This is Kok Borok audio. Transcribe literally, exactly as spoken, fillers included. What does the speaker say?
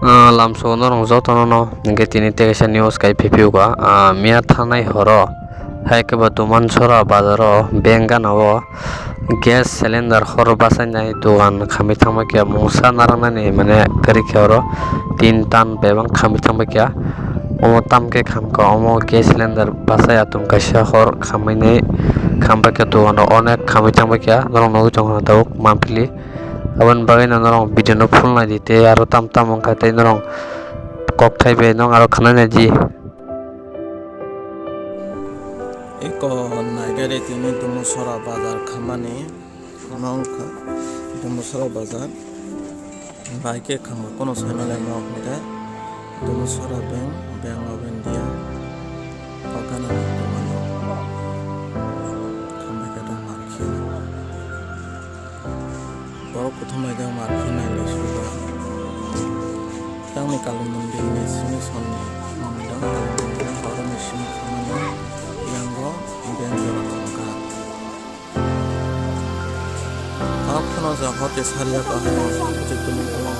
Ah, lamsao norok jotono no hwnkhe tini tei kaisa news kai phiphiuka. Ah, miya thanai horo hai khe bo Dumansora bazaro bank gana o gas cylinder hor bachainai dogan khamwi thangbaikha, mungsa narwknani mane kwrwi khe oro tin tan bebak khamwi thangbaikha. Omo tamkhe khamkha, omo gas cylinder bachai atum kaisa hor khamwi nai khambaikha, dogano onek khamwi thangbaikha, norok nugwi tongkha tabuk monthly. Aboni bagwi no norok video no full naidi tei aro tam tam wngkha tei norok kokthai bai no aro khwnai naidi. Eko naikhe tini Dumusora bazar khamani, omo wngkha Dumusora bazar. Naikhe khama kono saimale mo hwnkhe Dumusora bank, Bank of India, o gana ni dogan o khambai khe tong markhe. Borok kuthum bai khe markhe nailai suba. Tangni Kali mondir ni simi sonni, mondang Kali mondir ni borok ni simi khamani yango bank jora tongkha. Tamo phano ja hote sariya kaham hote kunu kunu.